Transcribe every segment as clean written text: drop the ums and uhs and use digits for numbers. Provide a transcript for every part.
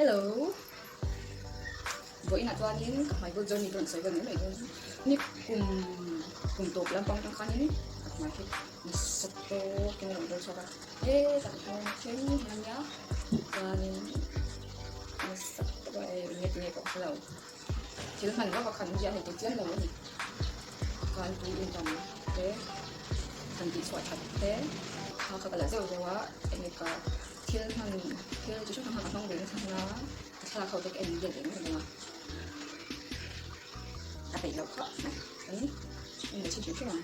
Hello. Vawiinah chuanin ka hmai bul journey ka rawn sawi vel mai mai dawn. Ni kum kum tawp lampang atang khanin ka hmai hi nasa tawkin a rawn bawr chhuak a. Hetah hian then hi a nia chuanin nasa tawk a hei enge tinge pawh ka hre lo. Thil hman vak a khan awmzia a nei teh chiam lo a ni. Khan tui intam te han tih chhuah that te kha kha ka la zeuh zeuh a enge ka Thil hman thil chi hrang hrang kha ka hmang ve nasa hman a, ka thlalak ho te ka en let leh mai bawk a, a peih loh khawp mai chuan en leh chhin hrim hrim ang.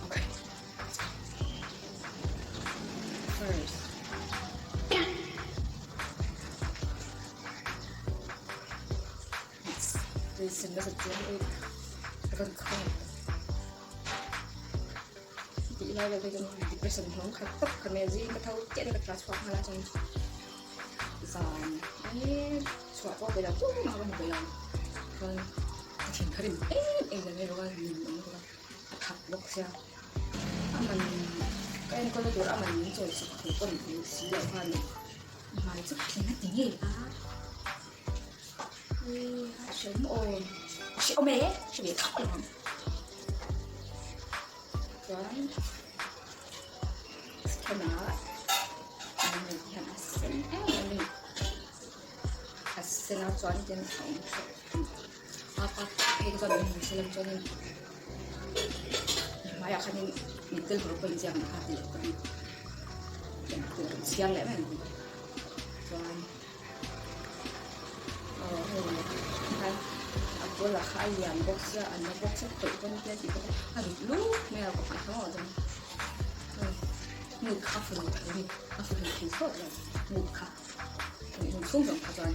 Okay. First. Tui sen nasa chiang e ka rawn khawng. Tih lai vel phei chuan depression hlawm khat tawp kha mai a zing ka tho chiah nia ka tla chhuak nghal a chuan zan e chhuah pawh peih lo chu mah ka hmu peih lo chuan ka thin kha rim em em mai bawk a lim awm bawk a a thak bawk sia a man ka enkawl na tur a man min chawi sak thu pawh ni si loh khan hmai chu thin a ti ngei a a hreawm awm a hreawm e hre ve thak lo ang. Chuan thlenah an nei hian a sen em em a ni a sen a chuan tin a awm a a phei te chuan min hmu se lam chuanin hmaiah khanin mitdel tur pawh inziak ang kha tih leh tawh a ni chhiar leh mai ang chuan. Aw hei khan a bulah kha a lian bawk sia an la bawk sia tawih pawn tia tih bawk a rit lut mai a ka hmai thang awh chuan mut kha a fu lo thei a ni a fu hlei thei thlawt lo mut kha hei hun chhung zawng kha chuan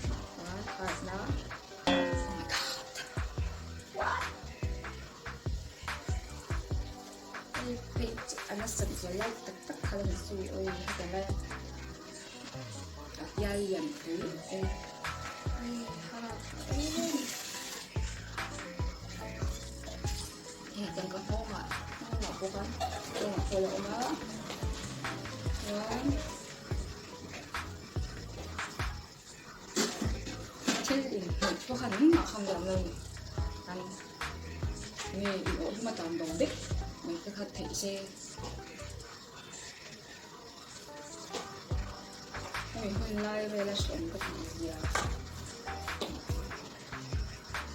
chuan card na oh my god what hei page a nasat zual lai tak tak kha la ni zui awi hetiang lai a. A bial lian pui e hei ha tha em hei tangka nghawngah nghawngah bawk a nghawngah pawh a awm a chuan thil inhnawih pawh khan engmah kha an lo ni an nge in awh hlum atan dawng vek mai te kha theih se. Hemi hun lai vela hreawm ka tih zia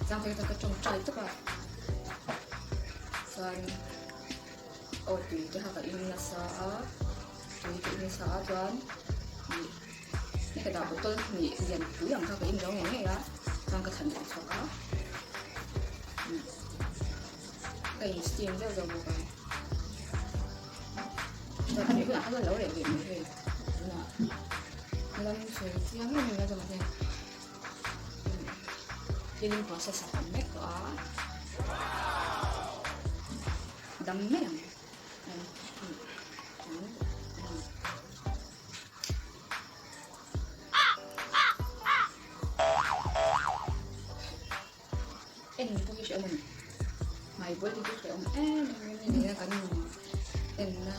chang phei chuan ka tawngtai tawp a chuan aw tui te kha ka in nasa a tui ka in nasa a chuan ih hei ka dah bottle hnih lian pui ang kha ka in zo ngei ngei a chuan ka thlan leh chhuak a ka in steam zeuh zeuh bawk a. Chuan hei hunah khan lo reh ve mai hei tunah lam sawi chiang em em a chuan mahse healing process a awm mek tawh a dam mai ang. En pawh hi hrehawm a ni hmai bawl te chu hrehawm em em mai a ni a kan en na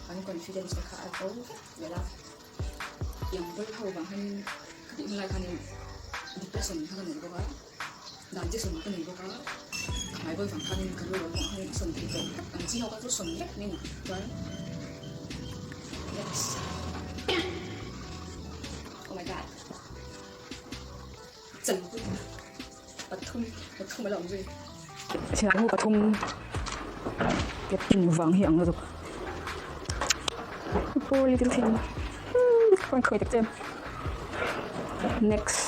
kan confidence te kha a bo vek vel a tiang bawl ho vang hian ka tih hunlai khanin depression kha ka nei bawk a digestion ka nei bawk a ka hmai bawl vang khanin ka rilru pawh khanin a sawn thei tawh tak ang chi ho kha chu sawn vek mai a ni chuan next oh my god. Pathum pathum a la awm zui. Thian ho pathum captain vang hi ang lutuk. Poor little thing. Ka khawi tak che. Next.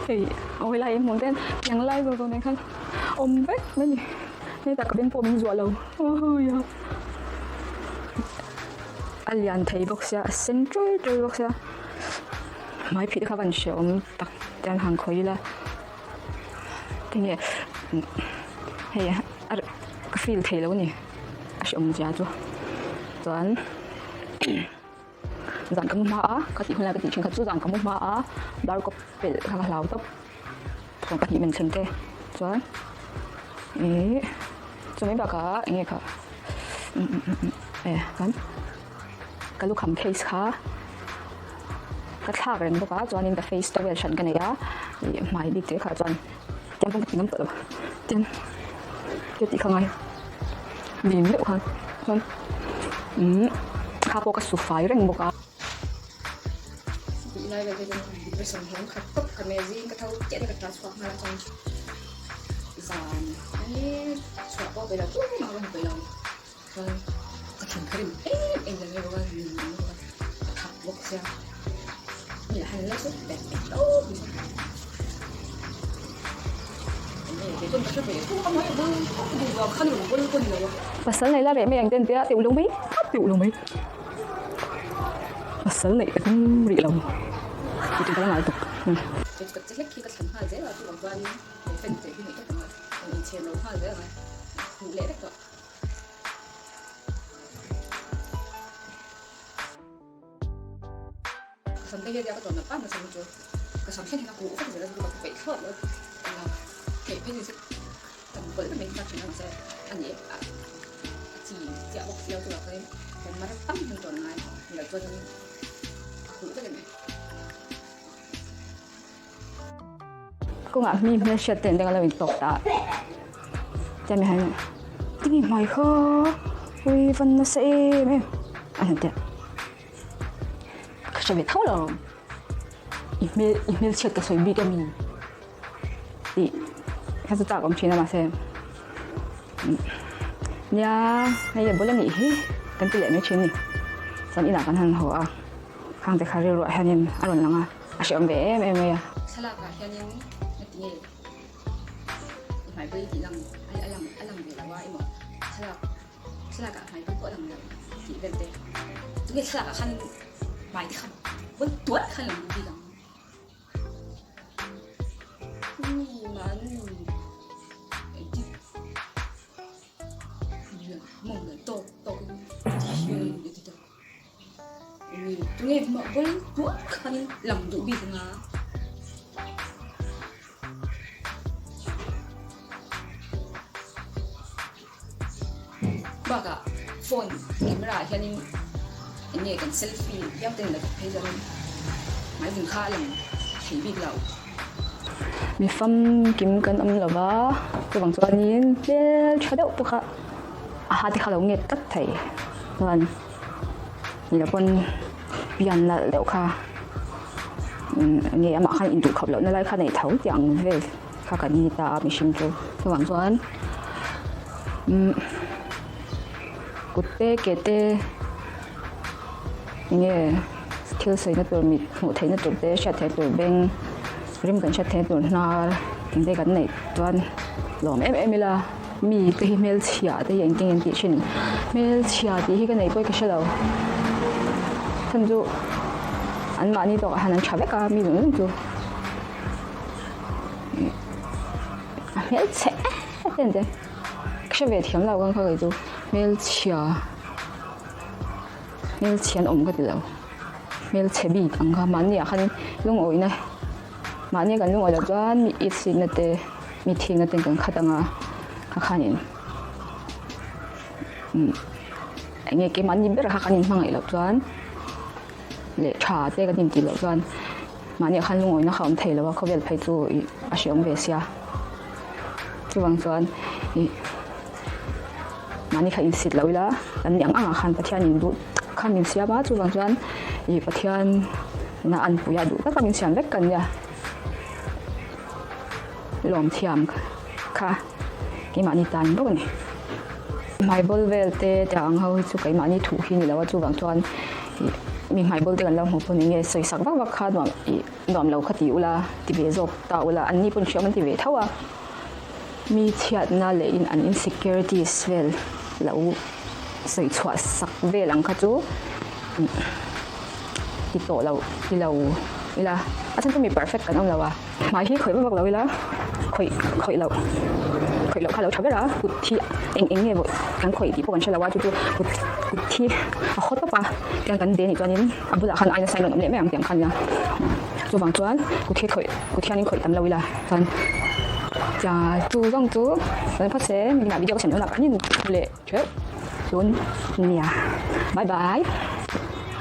Hei awi lai hmuh ten tiang lai zawk zawk nen khan awm vek mai ni hetah ka beng pawh min zuah lo awii a lian thei bawk sia a sen ṭul ṭul bawk sia hmai phih te kha van hrehawm tak te an han khawih ila tinge hei a ka feel thei lo a ni. hreawmzia chu chuan zan ka mu hma a ka tih hunlai ka tih thin kha chu zan ka mu hma a dar kaw pelh kha ka hlau tawp chuan pahnih min thleng te chuan ih chumi bakah eng nge kha e kan ka lukham case kha ka thlak reng bawk a chuanin ka face towel hran ka nei a ih hmai bik te kha chuan tiang pawh ka ti ngam tawh lo tin ka tih kha ngai lim deuh khan chuan umm kha pawh ka su fai reng bawk a. Tih lai vel te chuan depression hian khat tawp ka nei zing ka tho chiah na ka tla chhuak nghal a chuan zan hi chhuah pawh peih lo tumah ka hmu peih lo chuan ka thin kha rim em em mai bawk a rim mai bawk a ka thak bawk sia mi lah han la chu pek pek tawp mai Pasal nei la reh mai ang ten tia teuh lo mai teuh lo mai pasal neih ka tum rih lo tih chu ka la ngai tuk. Ka sam te hian ka tawn nap nasa chu ka sam thlen hian a huh vek zel a chu ka peih thlawt lo a theih phei chu tam pawlh vek mai hi thin a mahse a ni a chi chiah bawk si lo chu ka kan mar tam hian tawn ngai ni loh chuan a huh vek a ni. Kawngah mi hmelhriat te an lo intawk ta a chuan mi han tinge hmai kha ui van nasa em em a han ti a. Ka hre ve tho lo i hmel i hmelchhiat ka sawi bik ami tih kha chu chak awm thin a mahse nia hei a bul anih hi kan ti leh mai thin a ni chuan inah kan han haw a khang te kha rilruah hianin a rawn lang a a hreawm ve em em mai a. Thlalak ah hianin ngatinge i hmai tih lang a lang a lang ve lo a emaw thlalak Thlalak ah hmai pawh lang lo tih vel te tunge thlalak ah khan hmai te kha vawi tuar khan lang duh bik ang mi mahni engtin mawng leh tawk tawk in ti hian a ti ta tunge vawi tuar khan lang duh bik ang a. Bakah phone camera ah hianin eng nge kan selfie viau te ni lo phei chuanin hmai vun kha a lang thei bik lo. Mi famkim kan awm lo va, chuvang chuanin hmel tha deuh pawh kha a ha te kha lo nget tlat thei chuan ni lo pawn pian nalh deuh kha nge amah khan induhkhawp lohna lai kha nei tho tih ang vel. Kha kan ni ta a mihring chu chuvang chuan umm kut te ke te enge thil sawina tur mit hmuh theihna tur te hriat theihna tur beng rim kan hriat theihna tur hnar engte kan neih chuan lawm em em ila mi te hi hmelchhia te hi engtin nge an tih thin hmelchhia tih hi ka neih pawh hi ka hre lo chhan chu anmahni tawkah hian an tha vek a mi zawng zawng chu. A hmelchhe em em te ka hre ve thiam lo kang kha kei chu hmelchhia hmelchhia an awm ka ti lo hmelchhe bik ang kha mahni ah khan lungawihna mahni kan lungawi loh chuan mi itsikna te mi thikna te kan khat anga kha khanin eng nge keimahni ber kha kan inhmangaih loh chuan. Leh tha te kan intih loh chuan mahni ah khan lungawina kha a awm thei lo a, khawvel phei chu ih a hreawm ve sia. Chuvang chuan ih mahni kha insit lo ila kan nih ang ang ah khan Pathian in duh tak kha min siam a, chuvang chuan ih Pathian ina an pui a duh taka min siam vek kan nia. Lawm thiam kha keimahni tan bawk a ni. Hmaibawl vel te te ang ho hi chu keimahni thuh hi ni lo a, chuvang chuan ih mi hmaibawl te kan lo hmuh pawh ni nge sawisak vak vak kha nuam ih nuam lo kha ti ula ti ve zawk ta ula an ni pawn hriam an ti ve tho a. Mi chhiatna leh in an insecurities vel lo sawi chhuah sak vel ang kha chu ih ti tawh lo ti lo ila a chhan chu mi perfect kan awm lo a. Hmai hi khawih vak vak lo ila khawih khawih loh. khawih loh kha a lo tha ber a, kut hi eng eng nge kan khawih tih pawh kan hre lo a, chu chu kut kut hi a haw tawp a, tiang kan de nih chuanin a bulah khan aina sign rawn awm leh mai ang tiang kha ania. Chuvang chuan kut hi khawih kut hianin khawih tam lo ila chuan chu zawng chu kan phawt se, niminah video ka siam dawnah kan in leh theuh tun nia. Bye bye.